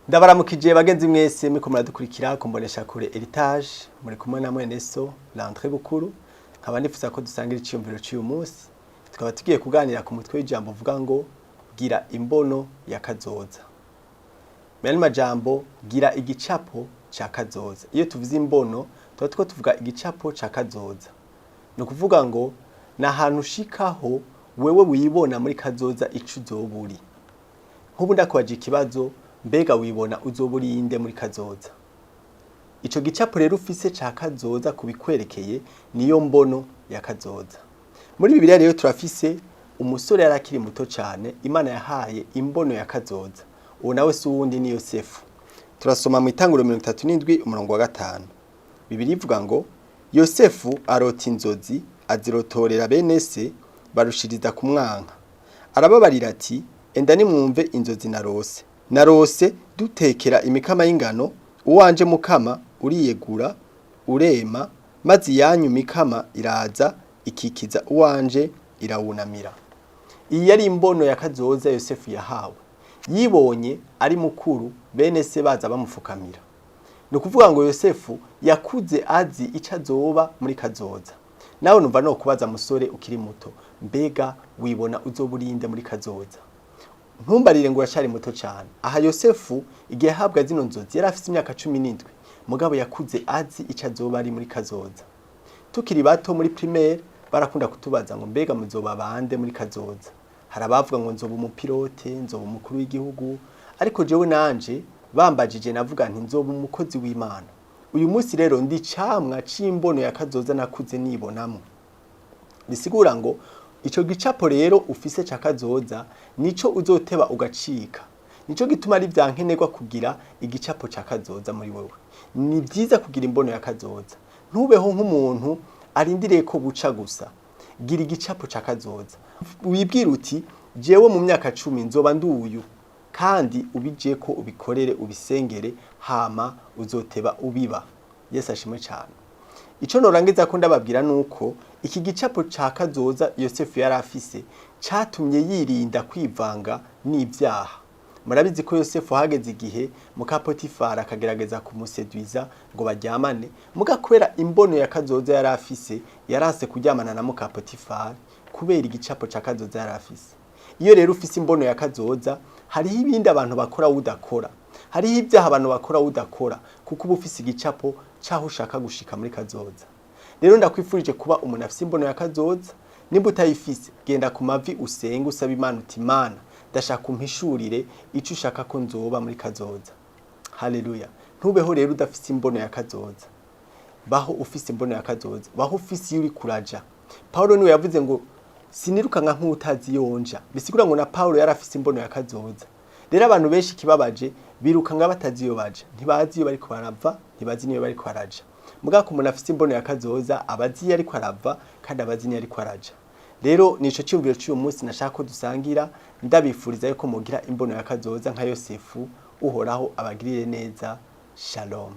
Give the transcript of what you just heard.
Ndabaramukije bagenzi mwese muriko muradukurikira ku mboneshakure Heritage, muri kumwe na mwene so Landry Bukuru, nkaba nifuza ko dusangira iciyumviro c'uyu munsi. Tukaba tugiye kuganira ku mutwe w'ijambo uvuga ngo gira imbono ya kazoza. Mu yandi majambo, gira igicapo ca kazoza. Iyo tuvuze imbono tuba turiko tuvuga igicapo ca kazoza. Ni ukuvuga ngo ni ahantu ushikaho wewe wibona muri kazoza ico uzoba uri. Nk'ubu ndakubaje ikibazo, mbega wibona uzoba uri inde muri kazoza? Ico gicapo rero ufise ca kazoza kubikwerekeye niyo mbono ya kazoza. Muri Bibiliya rero turafise umusore yari akiri muto cane Imana yahaye imbono ya kazoza. Uwo nawe si uwundi ni Yosefu. Turasoma mu Itanguriro 37 umurongo wa 5. Bibiliya ivuga ngo Yosefu arota inzozi azirotorera bene se barushiriza kumwanka. Arababarira ati enda nimwumve inzozi narose. Narose dutekera imikama y'ingano, uwanje mukama uriyegura urema, maze iyanyu mikama iraza ikikiza uwanje irawunamira. Iyi yari imbono ya kazoza Yosefu yahawe. Yibonye ari mukuru bene se baza bamufukamira. Ni ukuvuga ngo Yosefu yakuze azi ico azoba muri kazoza. Nawe numva no kubaza musore ukiri muto, mbega wibona uzoba uri inde muri kazoza? Ntumbarire ngo uracari muto cane. Aha Yosefu igihe yahabwa zino nzozi yari afise imyaka 17, mugabo yakuze azi ico azoba ari muri kazoza. Tukiri bato muri primaire barakunda kutubaza ngo mbega muzoba bande muri kazoza? Hari abavuga ngo nzoba umupilote, nzoba umukuru w'igihugu, ariko jewe nanje bambajije navuga nti nzoba umukozi w'Imana. Uyu munsi rero ndi icamwa c'imbono ya kazoza nakuze nibonamwo. Bisigura ngo ico gicapo rero ufise ca kazoza nico uzoteba ugacika. Nico gituma ari vyankenerwa kugira igicapo ca kazoza muri wewe. Ni vyiza kugira imbono ya kazoza. Ntubeho nk'umuntu arindiriye ko buca gusa. Gira igicapo ca kazoza. Wibwire uti jewe mu myaka 10 nzoba nduyu, kandi ubijeko ubikorere ubisengere, hama uzoteba ubiba. Yesu ashimwe cane. Ico norangiza ko ndababwira nuko iki gicapo ca kazoza Yosefu yari afise catumye yirinda kwivanga n'ivyaha. Murabizi ko Yosefu hageze igihe muka Potifari akagerageza kumusedwiza ngo baryamane, muga kubera imbono ya kazoza yari afise yaranse kuryamana na muka Potifari kubera igicapo ca kazoza yari afise. Iyo rero ufise imbono ya kazoza hariho ibindi abantu bakora udakora, hariho ibyaha abantu bakora udakora, kuko uba ufise igicapo c'aho ushaka gushika muri kazoza. Rero ndakwifurije kuba umuntu afise imbono ya kazoza. Nimba utayifise, genda ku mavi usenge usaba Imana uti Mana, ndashaka umpishurire ico ushaka ko nzoba muri kazoza. Haleluya. Ntubeho rero udafise imbono ya kazoza. Baho ufise imbono ya kazoza, baho ufise iyo uri kuraja. Paulo niwe yavuze ngo sinirukanka nk'utazi yonja. Bisigura ngo na Paulo yari afise imbono ya kazoza. Rero abantu benshi kibabaje birukanga batazi iyo baja, ntibazi iyo bariko barava, ntibazi niyo bariko baraja. Mugabo ku muntu afise imbono ya kazoza abazi iyo ariko arava kandi abazi niyo ariko araja. Rero nico ciyumviro c'uyu munsi nashaka ko dusangira, ndabifuriza yuko mugira imbono ya kazoza nka Yosefu. Uhoraho abagirire neza. Shalom.